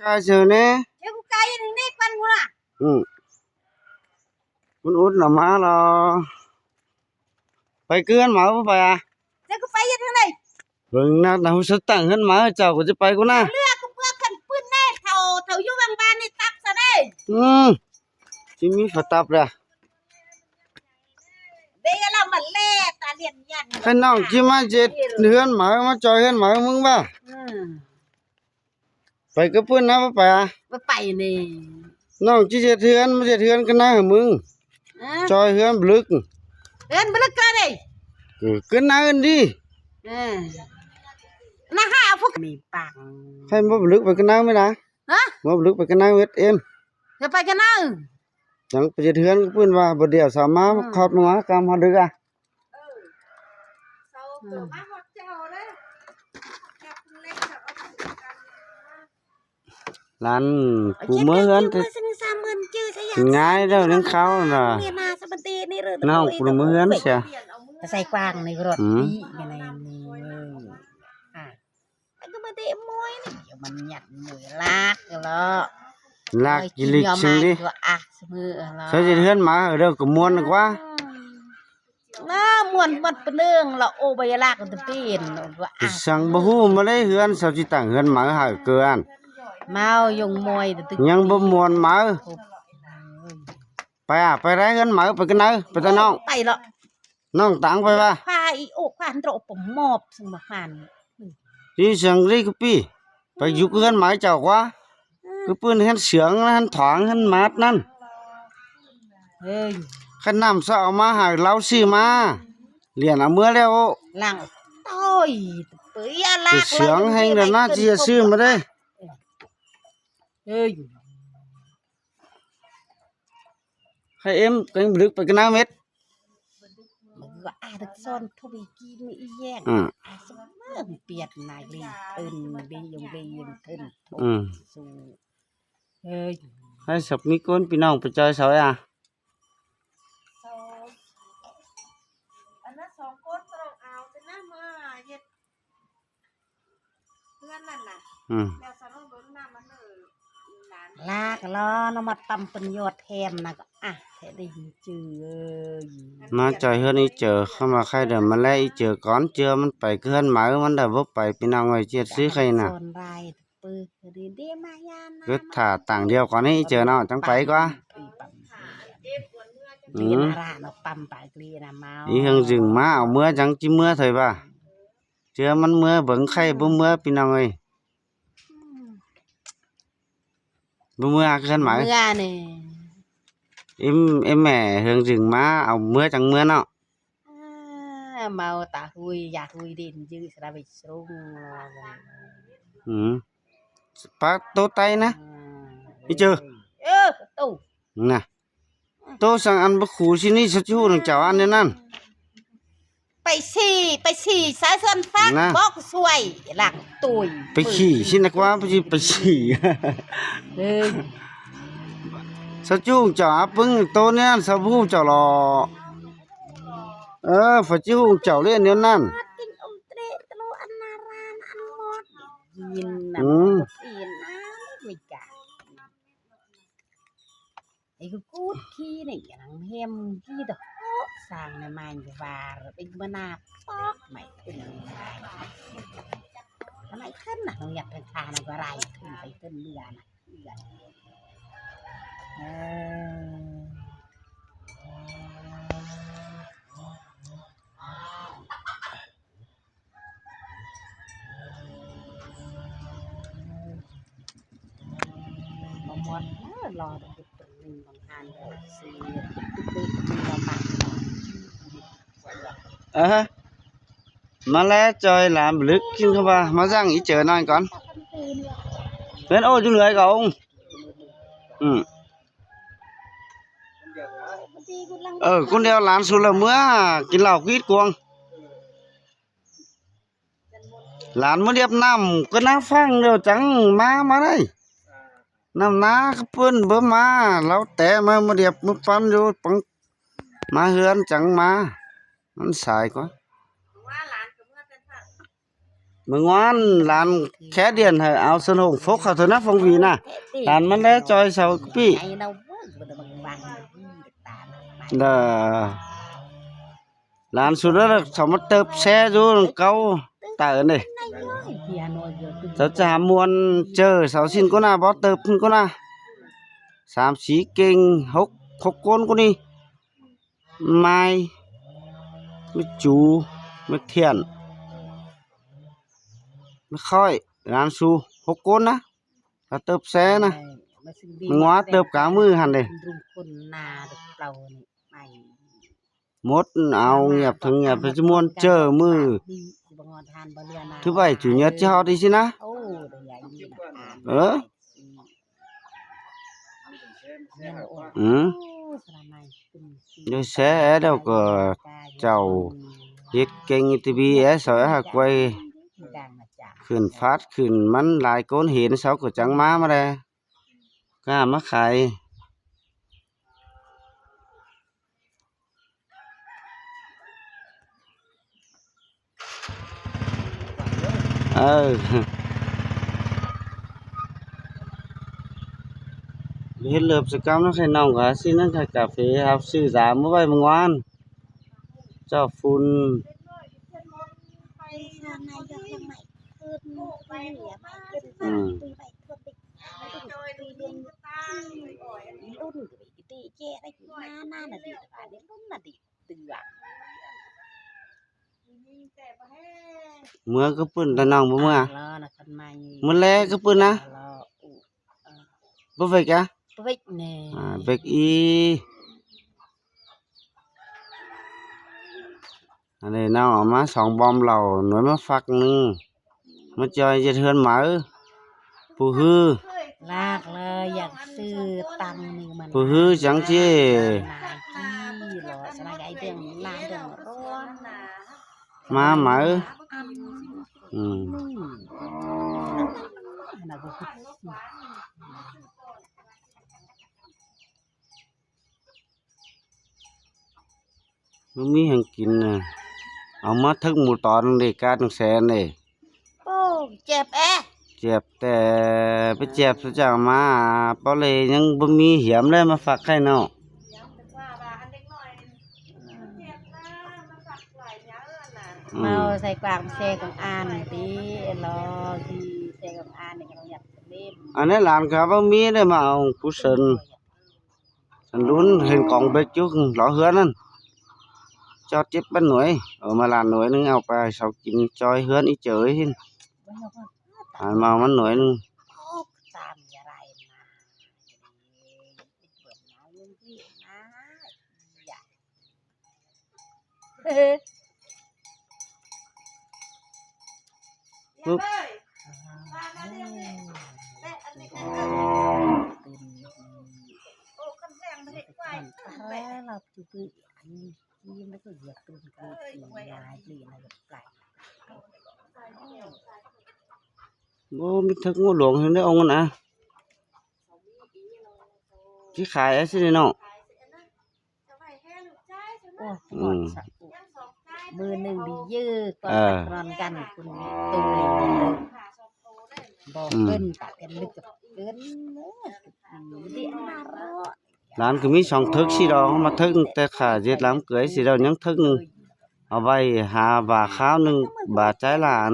ກາຍເສີແນ່ ເຈົ້າກໍກາຍຢູ່ນີ້ກ່ອນພຸ້ນລະ. ອືມ ມັນອຸດລະມາລະ ໄປເກີນໝາບໍ່ໄປອະ? ເຈົ້າກໍໄປເຮັດທາງໃດ? ເບິ່ງໜ້າ ນາຮູ້ສຶກຕັ້ງເຮືອນໝາເຈົ້າກໍຈະໄປກ່ອນນະ. ເລືອກກໍເພື່ອຄັນປືນແນ່ ເຖົ້າ ເຖົ້າຢູ່ບາງບ້ານນີ້ຕັບຊະເດ້. ອືມ ຊິມີຜາຕັບລະ ເດ້ລະມາແລຕາລຽນຢັນ ຄັນນ້ອງຊິມາເຮັດເຮືອນໝາ ມາຈອຍເຮືອນໝາມຶງວ່າ. ອືມ ໄປກັບເພິ່ນນະ ບໍ່ໄປອະ? ບໍ່ໄປນີ້ ນ້ອງຊິເຮັດເຮືອນ ມາເຮັດເຮືອນກັນນະໃຫ້ມຶງ. ເອີ ຈອຍເຮືອນບະລຶກ ເຮືອນບະລຶກກະເດ້. ເອີ ກັນນະອື່ນດີ. ເອີ ນະຫາພວກນີ້ປັງ ໃຫ້ບໍ່ບະລຶກໄປກັນນະແມ່ນລະ. ຮະ? ບໍ່ບະລຶກໄປກັນນະເວດເອັມ ຈະໄປກັນນະ. ຫຍັງໄປເຮັດເຮືອນກັບເພິ່ນວ່າ ບໍ່ດຽວສາມາ ອືມ ຄອບມາກຳເຮົາດຶກອະ. ເອີ ເຊົາໂຕມາຮອດເຈົ້າເດ້ ຈັບເລັກເອົາ ຫຼານກູເມືອເຮືອນ ເຈັດເດືອນ ເຈັດເດືອນ ສາມໝື່ນ ຈື່ຊະຢ່າງ ງ່າຍແລ້ວ ລ້ຽງເຂົານະ ເມນາສະບັນດີນີ້ເລີຍ ນ້ອງກູເມືອເຮືອນເສຍ ໃສ່ກວາງໃນລົດ ອືມ ນີ້ ໃນນີ້ ອ່າ ກໍບໍ່ໄດ້ມວຍນີ້ ມັນຍັດມວຍລາກເລາະ ລາກກິລິກຊິງດິ ອາ ສະເໝີເລາະ ເຂົາຈະເຮືອນມາເດີ ກໍມ່ວນກວ່າ ອືມ ນະ ມ່ວນໝົດປະເໜິງລະ ໂອ ໃບລາກຕະເປນ ໄປສັງບໍ່ຮູ້ມາໄດ້ເຮືອນ ເຂົາຊິຕັ້ງເຮືອນມາໃຫ້ເກີນ ມາຢົງມວຍ ຍັງບໍ່ມ່ວນມາ ໂອ້ຍ ໄປອະ ໄປໄດ້ເຮືອນມາ ໄປກັນເດີ ໄປແຕ່ນ້ອງ ໄປເລາະ ນ້ອງຕັງໄປວ່າ ພາອີໂອຄວານໂຕປະມອບສະມະຫານ ທີ່ເສີງລີກະປີ້ ໄປຢູ່ເຮືອນໝາເຈົ້າກວ່າ ຄືປືນເຮືອນເສີງຫັ້ນ ຖອງຫັ້ນ ໝາດນັ້ນ ເອີຍ ຄັນນ້ຳຊະເອົາມາໃຫ້ລາວຊື້ມາ ຫຼຽນເອົາເມືອແລ້ວ ຫຼັງໂຕຍ ເປີຍລາກ ເສີງແຮງແລ້ວນະ ຊິຊື້ມາເດ້ ເອີຍ. ໃຫ້ເອັມກັນບະລຶກໄປກັນນະເມັດ ມັນວ່າອາດັກຊອນທະວີກີນອີແຍງ ອືມ ອາສະເມີປຽດນາຍລີເອິນເບຍົງເບຍົງເທິນ ອືມ ສູເອີຍ ໃຫ້ສັບມີຄົນພີ່ນ້ອງໄປຈອຍເຂົາອາ ສອງ ອັນນັ້ນສອງຄົນຕ້ອງເອົາແຕ່ນຳມາເຮັດ ເຮືອນນັ້ນນະ ອືມ ແລ້ວສະນ້ອງເບິ່ງນຳມັນເອີ ຫຼາກລອນຳມາຕຳເປັນຍອດແຖມນະ ກໍອະ ແທ້ໄດ້ຍິນຈື່ເອີຍ ມາຈອຍເຮືອນອີເຈີ ເຂົ້າມາໄຂ່ເດີມມາແລອີເຈີກ່ອນ ເຈື່ອມັນໄປເຮືອນໝາ ມັນໄດ້ບໍ່ໄປ ພີ່ນ້ອງເອີຍ ຈຽດຊື້ໄຂ່ນະ ສ່ວນຫຼາຍປຶກດີເດມາຍານະ ກໍຖ້າຕ່າງດຽວກ່ອນໃຫ້ອີເຈີເນາະ ຈັ່ງໄປກວ່າ ອືມ ອີເຮືອງຈຶ່ງມາເອົາເມືອ ຈັ່ງຈິເມືອເຖິຍວ່າ ເທື່ອມັນເມືອເບິ່ງໄຂ່ບໍ່ເມືອ ພີ່ນ້ອງເອີຍ ອືມ ບໍ່ເມືອຄືກັນໝາຍ ເມືອນີ້ ອີ ອີແມ່ເຮືອງຈຶ່ງມາເອົາເມືອ ຈັ່ງເມືອເນາະ ອາ ເມົາຕາຮຸຍ ຢາຮຸຍເດັ່ນຢືສະລະວິສລຸງ ອືມ ປາໂຕໄຕນະ ອືມ ອີເຈີ ເອີ ໂຕ ນະ ໂຕສັງອັນບໍ່ຄູຊິນີ້ ສະຈູນເຈົ້າອັນນັ້ນ ໄປສີ່ ໄປສີ່ສາເຊີນຟັກນະ ບອກຊ່ວຍຫຼັງຕຸຍ ໄປຂີ່ຊິນະກວ່າ ໄປສີ່ ໄປສີ່ ເອີ ສະຈູເຈົ້າອາປຶງໂຕນີ້ນັ້ນ ສະບູເຈົ້າຫຼໍ່ ເອີ ຟະຈິຮຸງເຈົ້າເລແນວນັ້ນ ກິນອົມເຕຣະຕະໂລອັນນາຣານອັນໝົດ ກິນນະ ອືມ ກິນນະ ມີກາ ໄອ້ກູດຂີ້ນີ້ຍັງເຫັມຂີ້ດອກ ສ້າງໃນມາຍວາເປັນມະນາປອກໄມ້ຂຶ້ນ ໄມ້ຂຶ້ນນະ ຍັດເທິງຄານະ ບໍ່ໄດ້ຂຶ້ນໄປຂຶ້ນເຮືອນະ ເອີ. ເອີ ມາແລະຈອຍຫຼານບະລຶກກິນເຂົ້າວ່າ ມາສັ່ງອີເຈີນອນກ່ອນ ເພິ່ນໂອ້ຢູ່ເຫຼືອກະອົງ ອືມ ເອີ ຄົນດຽວຫຼານສຸດລະເມືອກິນເຫຼົ້າກີດກວງ ຫຼານມາລຽບນ້ຳກໍໜ້າຝັ່ງດຽວຈັ່ງມາ ມາໄດ້ ນ້ຳນາກໍເພິ່ນບໍ່ມາ ລາວແຕ່ມາ ມາລຽບມາປັ່ນຢູ່ປັງ ມາເຮືອນຈັ່ງມາ ມັນສາຍກວ່າ. ມື້ວານຫຼານແຄດຽນໃຫ້ເອົາສະໂໜງຟົກເຂົ້າເຖິງນະ ຟອງຫວີນະ. ຫຼານມັນແລຈ່ອຍເຊົາປີ້ ເດີ ຫຼານສຸດແລ້ວເຂົາມາເຕີບແຊຢູ່ນຳເກົ່າຕາຍເດ້. ເຈົ້າຈະຫາມ່ວນເຈີເສົາສິ້ນກໍນາ ບໍ່ເຕີບກໍນາ ສາມສີ່ເກັ່ງ ຫົກ ຫົກຄົນກໍນີ້ ມາຍ ແມ່ຈູ ແມ່ທຽນ ແມ່ຄ້ອຍ ຫຼານຊູ ຫົກຄົນນະ ກະເຕີບແຊນະ ມັນງວາເຕີບກາງມື້ຫັ້ນເດ້. ໝົດເອົາງຽບເຖິງງຽບ ເພິ່ນຊິມ່ວນເຈີມື້ ຖືໄປຈູເຍືອດເຈົ້າດີຊິນະ. ເອີ ອືມ ໂດຍແຊແລ້ວກໍເຈົ້າເຮັດເກັ່ງອີ່ຕີບີແອ ຊອຍຫາກວຍຂຶ້ນຟາດຂຶ້ນ ມັນຫຼາຍຄົນເຫັນ ເຂົາກໍຈັ່ງມາ ມາແລ ກ້າມາຂາຍ. ເອີ ເຮັດເລີບສະກຳນຳໄຂ່ນ້ອງ ກະຊິນັ້ນ ຂາຍກາເຟ ເຮົາຊື້ຢາມາໄວ້ມື້ວານ ເຈົ້າຝຸ່ນ ອືມ. ເມືອຄືປືນ ແຕ່ນ້ອງບໍ່ເມືອ ມື້ແລຄືປືນນະ ບໍ່ເວກອະ ເວກອີ. ອັນນີ້ນ້ອງເອົາມາສອງບອມເຫຼົ້າ ໜ່ວຍມາຝັກໜຶ່ງ ມາຈ່ອຍເຮັດເຮືອນໃໝ່ ຜູ້ຮື ລາກເລີຍ ຢາກຊື້ຕັງນີ້ມັນ ຜູ້ຮືຈັ່ງຊີ້ ມາໃໝ່ ອືມ. ບໍ່ມີຫຍັງກິນນະ ເອົາມາເຖິງໝູ່ຕອນເດ້ ກາດໜຶ່ງແສນເດ້. ໂອ້ ເຈັບແອ ເຈັບແຕ່ໄປເຈັບ ເຈົ້າມາ ປາເລຍັງບໍ່ມີຫຽມເລີຍ ມາຝາກໄຂ່ນ້ອງ. ອືມ ເມົາໃສ່ກວາງແຊກອງອານຕິ ລໍທີ່ແຊກອງອານນີ້ກໍຢາກເຫຼັ້ນ ອັນນັ້ນຫຼານເຂົາບໍ່ມີໄດ້ມາເອົາຜູ້ເຊີນ. ອັນລຸນເຫັນກອງເບັກຢູ່ລໍເຮືອນນັ້ນ ຈອດເຈັບບັນໜ່ວຍ ເອົາມາລ້ານໜ່ວຍໜຶ່ງ ເອົາໄປໃຫ້ເຂົາກິນ ຈ່ອຍເຮືອນອີເຈີເຫັນ ໃຫ້ມາເອົາມັນໜ່ວຍໜຶ່ງ. ໂອ້ ມີເຖິກງົວຫຼວງເຫັນໄດ້ອອກຫັ້ນນະ ຊິຂາຍເອົາຊິເນາະ. ໂອ້ຍ ອືມ ມື້ໜຶ່ງດີເຢີກວ່າ ເອີ ນອນກັນ ຄຸນຕູ ບໍ່ ອືມ ເກີນ ກະເປັນລຶກກະເກີນ ຫຼານກໍມີສອງເຖິກຊິດອກ ມາເຖິກແຕ່ຂ້າເຮັດລຳເກືອຍຊິດອກ ຍັງເຖິກໜຶ່ງ ເອົາໄວ້ຫາບາຄາວໜຶ່ງ ບາໃຈຫຼານ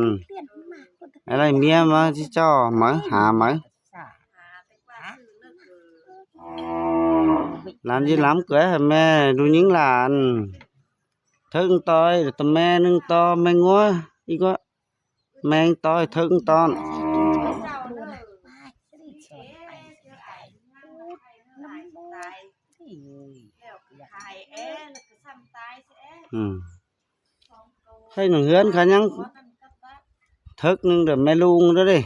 ອະໄລເມຍມາຊິເຈົ້າ ມາຫາມາ. ຫຼານຢູ່ລຳເກີຍ ແມ່ດູຍິງຫຼານ ເຖິກຕ່ອຍ ແຕ່ແມ່ໜຶ່ງຕໍ່ແມ່ງົວ ອີກວ່າແມ່ງຕ່ອຍ ເຖິກຕອນ ອືມ. ໃຫ້ໜຶ່ງເຮືອນຂະຍັງເຖິກໜຶ່ງເດີ ແມ່ລຸງເດີເດ້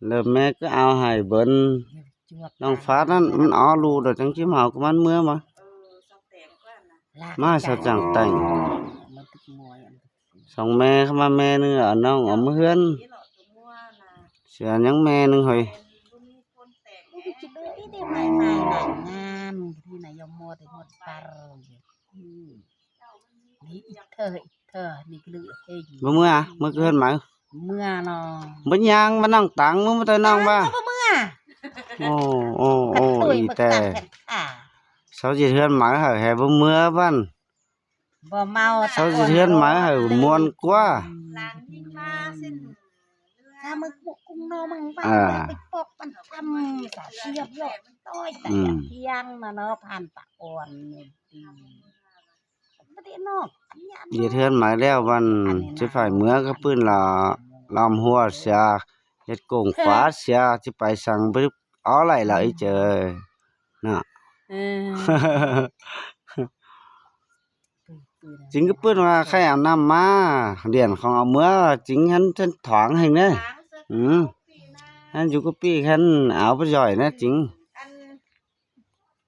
ແລ້ວແມ່ກໍເອົາໃຫ້ເບິ່ນ ນ້ອງຟ້ານັ້ນມັນເອົາລູກເດີ ຈັ່ງຊິມາເອົາກັບມັນເມືອມາ ມາສາວຈັ່ງແຕ່ງ ສອງແມ່ເຂົ້າມາແມ່ໜຶ່ງ ເອົານ້ອງເອົາມາເຮືອນ ເສຍຍັງແມ່ໜຶ່ງເຮີ້ຍ. ເທີ ນີ້ກະລືເຮຍ ບໍ່ເມືອ ເມືອຄືເຮືອນໃໝ່ ເມືອເນາະ ບໍ່ຍ່າງມານັ່ງຕັງ ເມືອແຕ່ນັ່ງວ່າ ເອີ ບໍ່ເມືອ ໂອ້ ໂອ້ ໂອ້ ອີແຕ່ ເຊົາເຮັດເຮືອນໃໝ່ໃຫ້ ໃຫ້ບໍ່ເມືອບ້ານ ບໍ່ເມົາ ເຊົາເຮັດເຮືອນໃໝ່ໃຫ້ມ່ວນກວ່າ ອືມ ຖ້າມື້ກຸງນໍມັນໄປ ອ່າ ໄປປົກມັນທຳສາສຽບຢອກ ໂອ້ຍ ຕາຍ ອືມ ທຽງມາເນາະ ຜ່ານຕາອ່ອນນີ້ ເຮັດເຮືອນໃໝ່ແລ້ວ ມັນຊິໄປເມືອກັບປຶ້ນລະ ລ້ອມຮົ້ວເສຍ ເຮັດກົງຂວາເສຍ ຊິໄປສັງ ບໍ່ເອົາໄຫຼລະ ອີເຈີເນາະ ເອີ ຈິງກັບປຶ້ນວ່າໃຄ່ເອົານ້ຳມາ ຫຼຽນຂອງເອົາເມືອ ຈິງຫັ້ນ ທ່ານຖາງໃຫ້ແດ່ ອືມ ຫັ້ນຢູ່ກັບປີ້ ຫັ້ນເອົາບໍ່ຢອຍນະ ຈິງ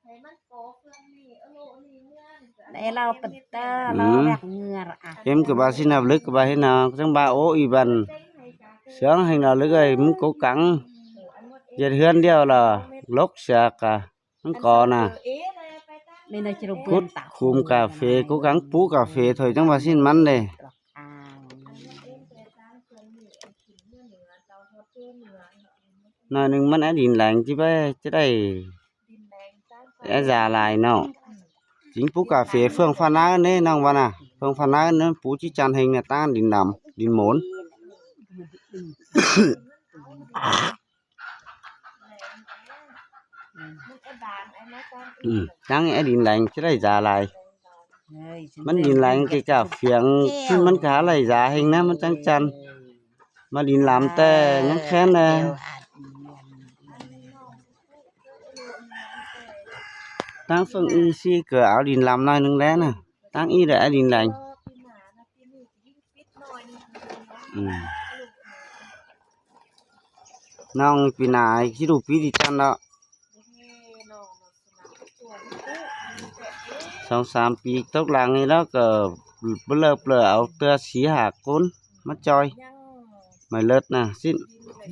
ໃຫ້ມັນກໍເຄື່ອງນີ້ ເອີ ໂລນີ້ເມືອນ ໄດ້ລາວເປັນເຕີ ອືມ ລາວແບກເຫື່ອອະ ເຫັນກໍວ່າຊິນັບລຶກກໍວ່າເຫັນເນາະ ຈັ່ງວ່າໂອ້ ອີບັນ ເຊື່ອງໃຫ້ເນາະ ລຶກເອີຍ ມຶງກົກກັງ ເຮັດເຮືອນດຽວລະ ລົກເສຍກະ ມັນກໍນະ ຂຸດຂຸມກາເຟ ກົກກັງປູກາເຟ ຖອຍ ຈັ່ງວ່າຊິນມັນເດ້ ໜ້ອຍໜຶ່ງມັນອາດິນແຫຼງ ຊິໄປ ຈະໄດ້ ແອດຢາຫຼາຍເນາະ ຈິງປູກາເຟເຟືອງຟ້ານາເດ້ ນ້ອງວ່ານະ ເຟືອງຟ້ານານັ້ນປູຈິຈັນເຮັງນະ ຕາງດິນດຳ ດິນໂໝນ ອືມ ຈັ່ງອາດິນແຫຼງຈະໄດ້ຢາຫຼາຍ ມັນດິນແຫຼງເກະກະເຟືອງ ມັນກະໄດ້ຢາເຮັງນະ ມັນຈັ່ງຈັນ ມາດິນລຳແຕ່ຍັງແຄ້ນແດ່ ທາງເຟືອງອີຊີກະເອົາດິນລຳໜ້ອຍໜຶ່ງແລ້ວນະ ທາງອີໄດ້ອາດິນແຫຼງ ອືມ ນ້ອງປີໜ້າຊິດູປີດີຈັນເນາະ ສອງສາມປີຕົກຫຼັງນີ້ແລ້ວກໍເລີບເລີ ເອົາເທື່ອສີ່ຫ້າຄົນມາຈ່ອຍ ມາເລີດນະ ສິ້ນ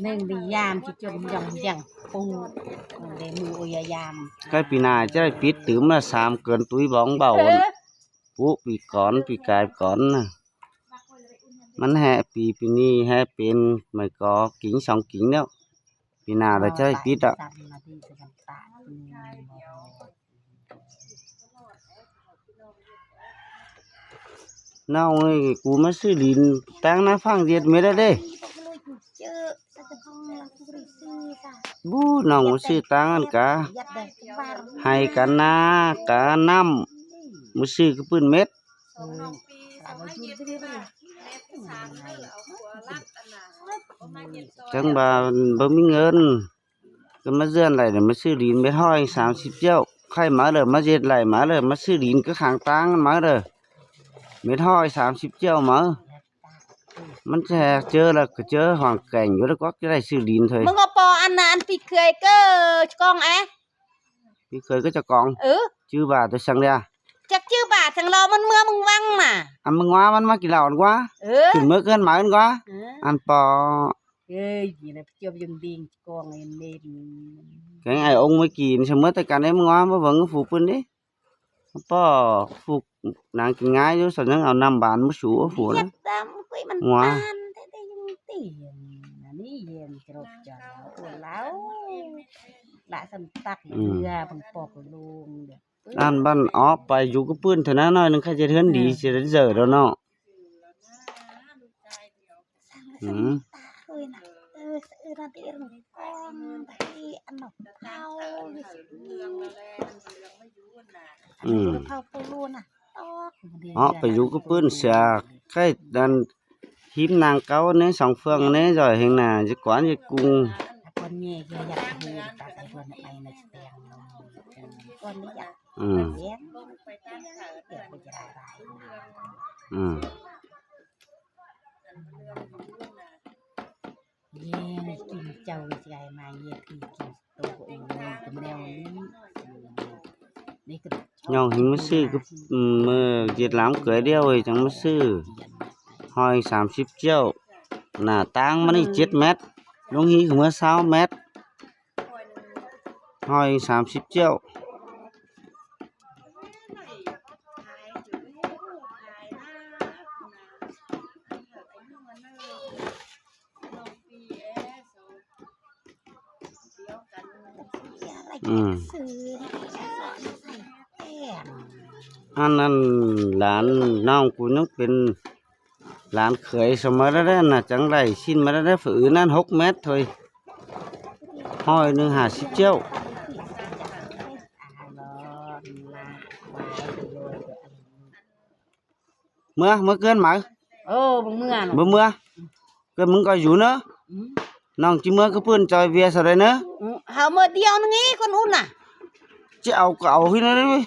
ໜຶ່ງໄດ້ຍາມຊິຈົນຢອງຢາງປູ ເດມືໂອຍາຍາມ ໃກ້ປີໜ້າຈະໄດ້ປິດຕື່ມລະ ສາມເກີນຕຸ້ຍບອງເບົາ ເອີ ປຸປີກ່ອນ ປີກາຍກ່ອນນະ ມັນແຮະປີ ປີນີ້ແຮະເປັນ ໄມ້ກໍກິງສອງກິງແລ້ວ ປີໜ້າລະຈະໄດ້ປິດດອກ ນ້ອງເອີຍ ກູມາຊື້ດິນຕັ້ງໜ້າຝັ່ງເຈັດເມັດແລ້ວເດ້. ບູ້ ນ້ອງມາຊື້ຕາງຫັ້ນກະ ໄຮ່ກະນາກະນ້ຳ ມາຊື້ກະປຶ້ນເມັດ ຈັ່ງວ່າບໍ່ມີເງິນ ກະມາເຈື່ອນໄຫຼ ມາຊື້ດິນເມັດຮ້ອຍສາມສິບຈ້ຽວ ໃຄ່ມາເດີ ມາເຮັດໄຫຼມາເດີ ມາຊື້ດິນກະຂ້າງຕາງມາເດີ ເມັດຮ້ອຍສາມສິບຈ້ຽວມາ. ມັນແທ້ເຈີລະກະເຈີຫອງແກງຢູ່ລະກວັກຈະໄດ້ຊື້ດິນເທື່ອ ມຶງກໍປໍອັນນະ ອັນປີເຄີຍເກີຈະກອງແອ ປີເຄີຍກໍຈະກອງ ເອີ ຈື່ບາດແຕ່ສັງເດ ຈັກຈື່ບາດສັງລອ ມັນເມືອມັນວັງນະ ອັນມັນງວາ ມັນມາກິນເຫຼົ້າອັນກວ່າ ເອີ ຂຶ້ນເມືອເກີນມາອັນກວ່າ ເອີ ອັນປໍ ເອີຍ ຍິນດີຈຽບຍັງດີຈະກອງເອນເມນ ແກງໄອອົງມາກິນ ສະເໝີແຕ່ກັນໄດ້ມັນງວາ ບໍ່ເບິ່ງຜູ້ປຶ້ນເດ້. ປ້ອ ຜູ້ນາງກິນງ່າຍຢູ່ ສະນັ້ນເອົານ້ຳບານມາສູຜູ້ນະ ເຈັບດຳ ກຸຍມັນ ງົວ ປານແທ້ໆ ຍັງຕີອັນນີ້ເຢັນຈະລົບຈະໂອລາວ ລະສຳຕັກ ອືມ ເຮືອບັງປອກລົງເດີ ອັນບ້ານອອກໄປຢູ່ກັບປຶ້ນເທື່ອນະ ໜ້ອຍໜຶ່ງ ໃຄຈະເຮືອນດີ ອືມ ຊິໄດ້ເຈີແລ້ວເນາະ. ອືມ ອືມ ເອົາໄປຢູ່ກັບປຶ້ນເສຍ ໃກ້ອັນ ຮີມນາງເກົ່າແນ່ ສອງເຟືອງແນ່ ຢ່ອຍແຮງໜ້າ ຈະກວານຈະກຸງ ອືມ ອືມ ເຢັນກິນເຈົ້າຊິໃຫ້ມາເຢັນກິນໂຕເອງກະແນວນີ້ ຍ່ອງຫິງມາຊື້ກະ ອືມ ເອີ ເຈັດລາມເກືອດຽວເອີຍ ຈັ່ງມາຊື້ ຮ້ອຍສາມສິບຈ້ຽວ ໜ້າຕ່າງມັນນີ້ເຈັດແມັດ ລົງຫີກເມືອຊາວແມັດ ຮ້ອຍສາມສິບຈ້ຽວ. ອືມ ອັນນັ້ນຫຼານນ້ອງກູຍັງເປັນຫຼານເຂີຍສະໄໝແລ້ວນະ ຈັ່ງໄດ້ຊິ້ນມາແລ້ວນະ. ຝືນນັ້ນຫົກແມັດເຮີ້ຍ ຮ້ອຍໜຶ່ງຫ້າສິບເຈົ້າ. ເມືອ ເມືອເກີນໄໝ? ເອີ ບໍ່ເມືອ ບໍ່ເມືອ. ເກີນມຶງກໍຢູ່ເນີ. ອືມ ນ້ອງຈິເມືອກັບເພິ່ນຈອຍເວຍເທົ່າໃດເນີ? ອືມ ເຮົາເມືອດຽວໜຶ່ງນີ້ ຄົນອຸ່ນນະ ຈະເອົາກໍເອົາ ເຮັດແນວໃດເວີຍ.